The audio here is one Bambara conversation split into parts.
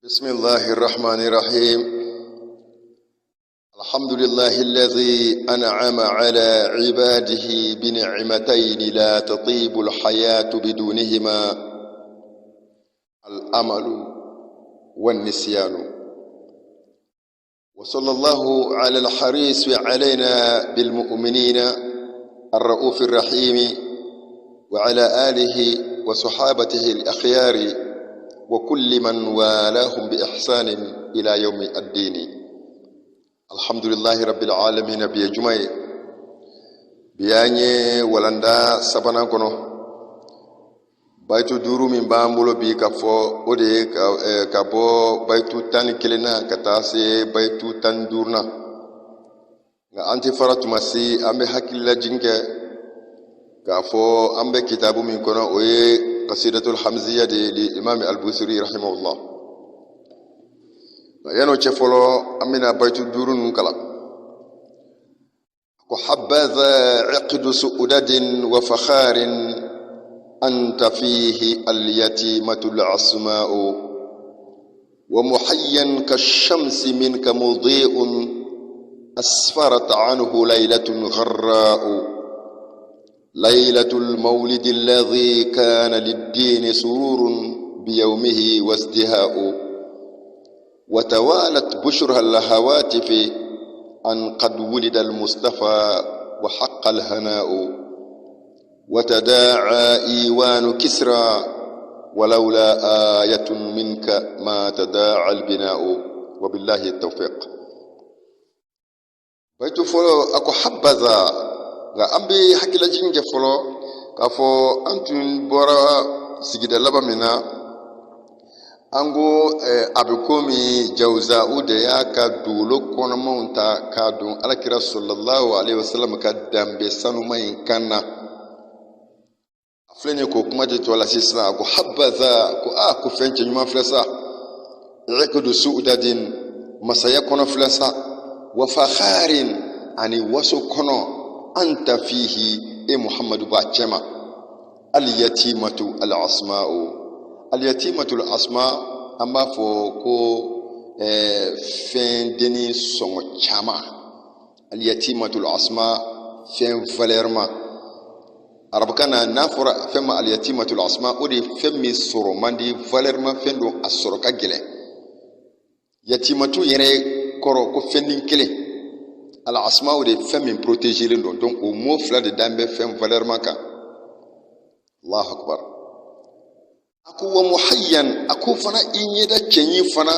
بسم الله الرحمن الرحيم. الحمد لله الذي أنعم على عباده بنعمتين لا تطيب الحياة بدونهما: الأمل والنسيان. وصلى الله على الحريص علينا بالمؤمنين الرؤوف الرحيم، وعلى آله وصحابته الأخيار وكل من والاهم بإحسان إلى يوم الدين. الحمد لله رب العالمين. Bi ye juma ye, bi y'an ye walanda sabanan kɔnɔ. Bayitu duuru min b'an bolo bi ka fɔ, o de ye ka bɔ bayitu 11 na ka taa se bayitu 15 na. Nka an tɛ fara tuma si, an bɛ hakililajigin kɛ k'a fɔ an bɛ kitabu min kɔnɔ, o ye Kasidatul Hamziya de ye li Imami Albusiri rahimahullah. Nka yan'o cɛ fɔlɔ, an bɛna bayitu duuru ninnu kalan. Ko habadha iqdu su'udadin wa fakharin anta fihi alyatimatu al'asma'u wa muhayyan kashamsi minka mudhi'un asfarat anhu laylatun gharra'u laylatul mawlidi alladhi kana lid-dini sururun biyawmihi wazdiha'u وتوالت بشرها الهواتف أن قد ولد المصطفى وحق الهناء وتداعى إيوان كسرى ولولا آية منك ما تداعى البناء وبالله التوفيق. Bayitu fɔlɔ, a ko habaza. Nka an bɛ hakililajigin kɛ fɔlɔ k'a fɔ an tun bɔra sigida laban min na, an ko a bɛ komi Jawuza'u de y'a ka dugukolo kɔnɔmaw ta k'a don Alakira sallallahu alaihi wasallam ka danbe sanuma in kan na. A filɛ nin ye k'o kuma de tɔ lase sisan. A ko habaza, ko a ko fɛn cɛ ɲuman filɛ sa, iqdu su'udadin, masaya kɔnɔ filɛ sa, wa fakharin, ani waso kɔnɔ, anta fihi, e Muhammadu b'a cɛma, alyatimatu alasma'u. Alyatimatu alasma, an b'a fɔ ko fɛn denni sɔngɔ caman. Alyatimatu alasma, fɛn valɛrima. Arabukan na, n'a fɔra fɛn ma alyatimatul asma, o de ye fɛn min sɔrɔ man di, valɛrima fɛn don, a sɔrɔ ka gɛlɛn. Yatimatu yɛrɛ kɔrɔ ko fɛn kelen, al asma, o de ye fɛn min protégelen don. Donc o mot fila de dan bɛ fɛn valɛrima kan. Allahu akbar. A ko wa muhayyan, a ko fana i ɲɛda cɛɲi fana,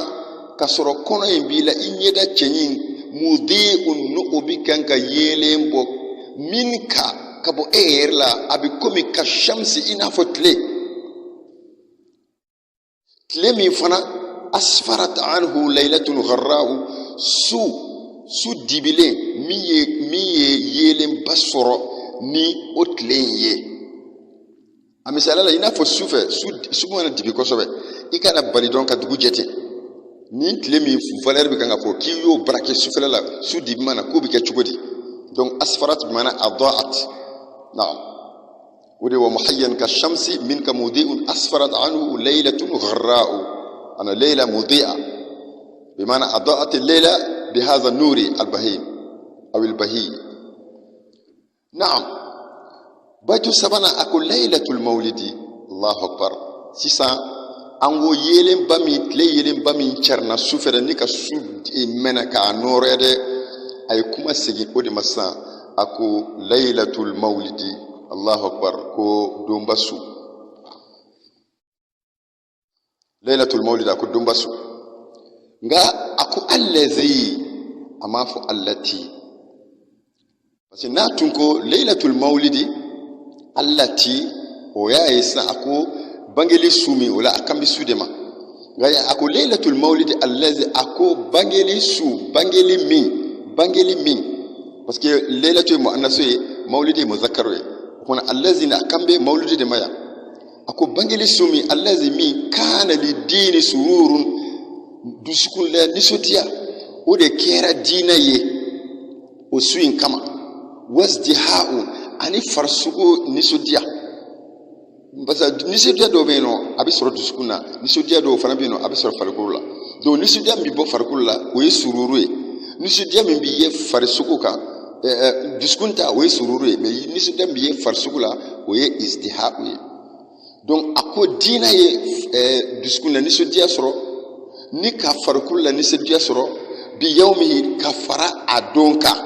ka sɔrɔ kɔnɔ in b'i la, i ɲɛda cɛɲi, mudi'un, n'o o bi kan ka yeelen bɔ, minka, ka bɔ e yɛrɛ la, a bɛ komi ka shamsi, i n'a fɔ tile, tile min fana asfarat anhu laylatun gharra'u, su dibilen min ye yeelenba sɔrɔ ni o tile in ye. A misaliya la, i n'a fɔ su fɛ, su mana dibi kosɛbɛ, i kana bali dɔrɔn ka dugu jɛ ten. Ni tile min valeur bɛ kan ka fɔ k'i y'o braquer sufɛla la, su dibi mana, k'o bɛ kɛ cogo di? Donc asfarat bimana adaat. Naam, o de wa muhayyan ka shamsi minka mudi'un asfarat anhu laylatun gharra'u, ana layla mudi'a bimana adaat al-layla bihadha an-nuri al-bahim aw al-bahi. Naam, baitu sabanan, a ko laylatul mawlidi. Allahu akbar. Sisan an ko yeelenba min, tile yeelenba min carina su fɛ dɛ, ni ka su mɛnɛ k'a nɔɔrɔya dɛ, a ye kuma segin o de ma sisan. A ko laylatul mawlidi. Allahu akbar. Ko donba su, laylatul mawlid, a ko donba su. Nka a ko allazi, a m'a fɔ allati, parce que n'a tun ko laylatul mawlidi allati, o y'a ye sisan a ko bangeli su min, o la a kan bɛ su de ma. Nka a ko laylatul mawlidi allazi, a ko bangeli su, bangeli min, parce que laylatu ye muannasu ye, mawlidi ye muzakkaru ye. O kumana allazi a kan bɛ mawlidi de ma yan. A ko bangeli su min, allazi min, kana li diini sururun, dusukun la nisɔndiya o de kɛra diinɛ ye o su in kama, wasdiha'u, ani farisogo nisɔndiya. Parce que nisɔndiya dɔw bɛ yen nɔ, a bɛ sɔrɔ dusukun na. Nisɔndiya dɔw fana bɛ yen nɔ, a bɛ sɔrɔ farikolo la. Donc nisɔndiya min bɛ bɔ farikolo la, o ye sururu ye. Nisɔndiya min bɛ ye farisogo kan, dusukun ta, o ye sururu ye. Mais nisɔndiya min bɛ ye farisogo la, o ye izdihaku ye. Donc a ko diinɛ ye dusukun na nisɔndiya sɔrɔ ni ka farikolo la nisɔndiya sɔrɔ bi yawmihi, ka fara a don kan.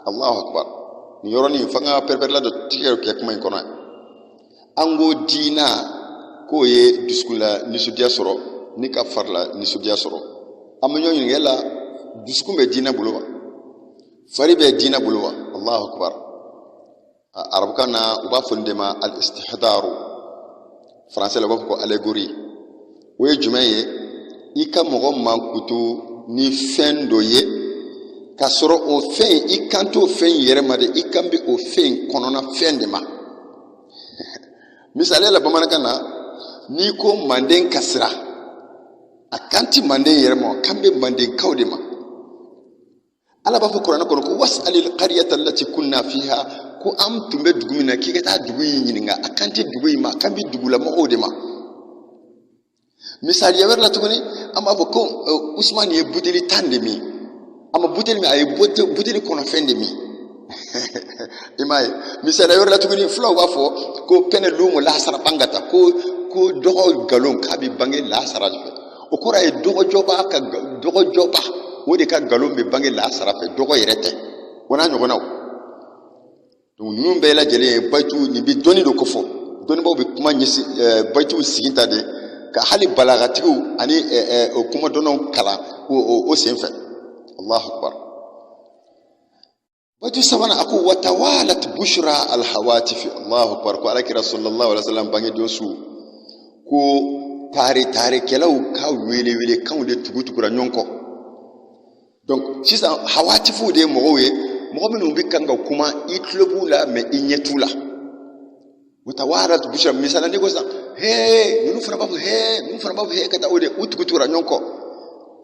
Allahu akbar! Nin yɔrɔnin f'an ka pɛrɛpɛrɛla dɔ tigɛ kɛ kuma in kɔnɔ. An ko diina k'o ye dusukun la nisɔndiya sɔrɔ ni ka fari la nisɔndiya sɔrɔ. An bɛ ɲɔgɔn ɲininka la, dusukun bɛ diinɛ bolo wa, fari bɛ diinɛ bolo wa? Allahu akbar! Arabukan na, u b'a fɔ nin de ma al istihdaru, faransɛ la u b'a fɔ ko allégorie. O ye jumɛn ye? I ka mɔgɔ mankutu ni fɛn dɔ ye, k'a sɔrɔ o fɛn, i kan t'o fɛn yɛrɛ ma dɛ, i kan bɛ o fɛn kɔnɔna fɛn de ma. Misaliya la, bamanankan na, n'i ko manden kasira, a kan ti manden yɛrɛ ma, a kan bɛ mandenkaw de ma. Ala b'a fɔ kuranɛ kɔnɔ ko wasalil qariyata allati kunna fiha, ko an tun bɛ dugu min na, k'i ka taa dugu in ɲininka. A kan tɛ dugu in ma, a kan bɛ dugulamɔgɔw de ma. Misaliya wɛrɛ la tuguni, an b'a fɔ ko Usumani ye buteli 10 de min. A ma buteli min, a ye buteli kɔnɔfɛn de min. I m'a ye? Misaliya wɛrɛ la tuguni, fulaw b'a fɔ ko pɛnɛ lumo lasara bangata, ko dɔgɔ nkalon k'a bɛ bange lasara fɛ. O kɔrɔ ye dɔgɔjɔba ka dɔgɔjɔba, o de ka nkalon bɛ bange lasara fɛ, dɔgɔ yɛrɛ tɛ. O n'a ɲɔgɔnnaw. Donc ninnu bɛɛ lajɛlen ye bayitu nin bɛ dɔnni dɔ kofɔ. Dɔnnibaw bɛ kuma ɲɛsin bayituw sigi ta de ka hali balagatigiw ani o kumadɔnnaw kalan o sen fɛ. Allahu akbar! Bayitu sabanan, a ko watawalat bushra alhawatifi. Allahu akbar! Ko alakira sallallahu alaihi wasallam bangedon su, ko taare taarekɛlaw ka welewelekanw de tugutugura ɲɔgɔn kɔ. Donc sisan hawatifuw de ye mɔgɔw ye, mɔgɔ minnu bɛ kan ka kuma, i tulo b'u la mais i ɲɛ t'u la. Watawalat bushra, misala n'i ko sisan hee, ninnu fana b'a fɔ hee, ninnu fana b'a fɔ hee, ka taa o de u tugutugura ɲɔgɔn kɔ.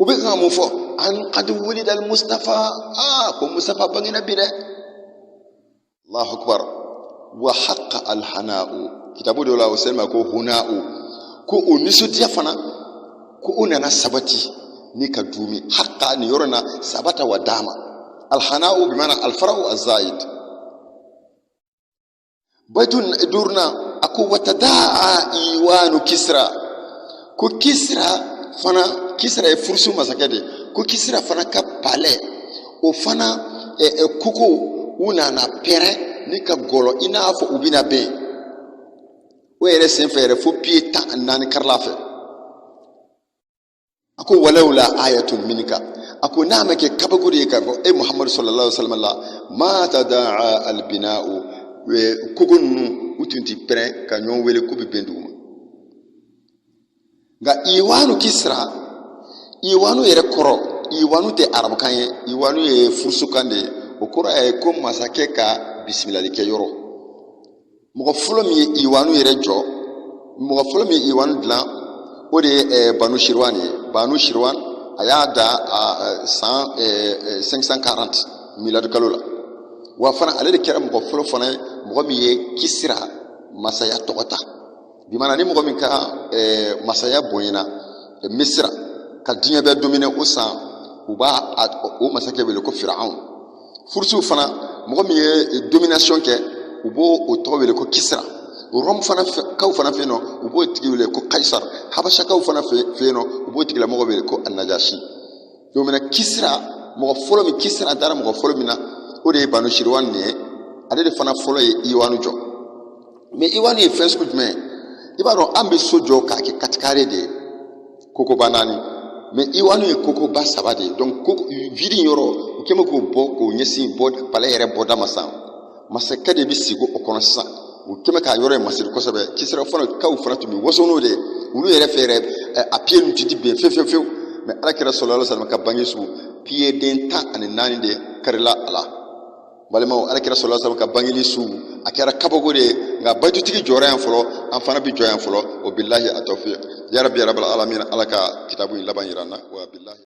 U bɛ kan ka mun fɔ? An qad wulida al mustafa, aa ko Mustafa bangena bi dɛ. Allahu akbar! Wa haqqa alhana'u, kitabu dɔ la o sɛbɛn ma ko huna'u, ko o nisɔndiya fana, ko o nana sabati ni ka duumi. Haqqa nin yɔrɔ na, sabata wa dama. Alhana'u bimana alfara'u azaid. Bayitu duurunan, a ko watadaa iwanu kisra, ko Kisra fana, Kisra ye furusu masakɛ de ye, ko Kisra fana ka palɛ, o fana koko u nana pɛrɛn ni ka gɔlɔ i n'a fɔ u bɛna bɛn. O yɛrɛ senfɛ yɛrɛ, fo piye 14 karila fɛ. A ko walawla ayatun minka, a ko n'a ma kɛ kabako de ye k'a fɔ e Muhamadu sallallahu alaihi wasallam la, ma tadaa albina'u, kogo ninnu u tun ti pɛrɛn ka ɲɔgɔn wele k'u bɛ bɛn duguma. Nka iwanu Kisra, iwanu yɛrɛ kɔrɔ, iwanu tɛ arabukan ye, iwanu ye furusukan de ye. O kɔrɔ ye ko masakɛ ka bisimilali kɛ yɔrɔ. Mɔgɔ fɔlɔ min ye iwanu yɛrɛ jɔ, mɔgɔ fɔlɔ min ye iwanu dilan, o de ye Banu Shirwan ye. Banu Shirwan, a y'a da san 540 miladi kalo la. Wa fana ale de kɛra mɔgɔ fɔlɔ fana ye, mɔgɔ min ye Kisira masaya tɔgɔ ta. Bimana ni mɔgɔ min ka masaya bonyana Misira ka diɲɛ bɛɛ dominer, o san u b'a o masakɛ wele ko Firaun. Furusiw fana, mɔgɔ min ye domination kɛ, u b'o o tɔgɔ wele ko Kisira. Rɔmu fana kaw fana fɛ yen nɔ, u b'o tigi wele ko Kaisar. Habasakaw fana fɛ yen nɔ, u b'o tigilamɔgɔ wele ko Anajasi. Donc maintenant Kisira, mɔgɔ fɔlɔ min Kisira dara mɔgɔ fɔlɔ min na, o de ye Banu Shirwan nin ye. Ale de fana fɔlɔ ye iwanu jɔ. Mais iwanu ye fɛn sugu jumɛn ye? I b'a dɔn, an bɛ so jɔ k'a kɛ katikare de ye, kokoba naani. Mais iwanu ye kokoba saba de ye. Donc koko vide yɔrɔ, u kɛn bɛ k'o bɔ k'o ɲɛsin bɔ palais yɛrɛ bɔda ma. Sisan masakɛ de bɛ sigi o kɔnɔ. Sisan u kɛn bɛ k'a yɔrɔ in masiri kosɛbɛ. Kisira fana kaw fana tun bɛ waso n'o de ye. Olu yɛrɛ fɛ yɛrɛ, a piye ninnu tɛ ben fewu fewu fewu. Mais ala kira sallallahu alaihi wasallam ka bange su, piyeden 14 de karila a la. Balimaw, ala kira sallallahu alaihi wasallam ka bangeli su, a kɛra kabako de ye. Nka bayitutigi jɔra yan fɔlɔ, an fana bɛ jɔ yan fɔlɔ. O bilahi a tawfiq ya rabbi ya rabbal alamin. Ala ka kitabu in laban yira an na wa bilahi.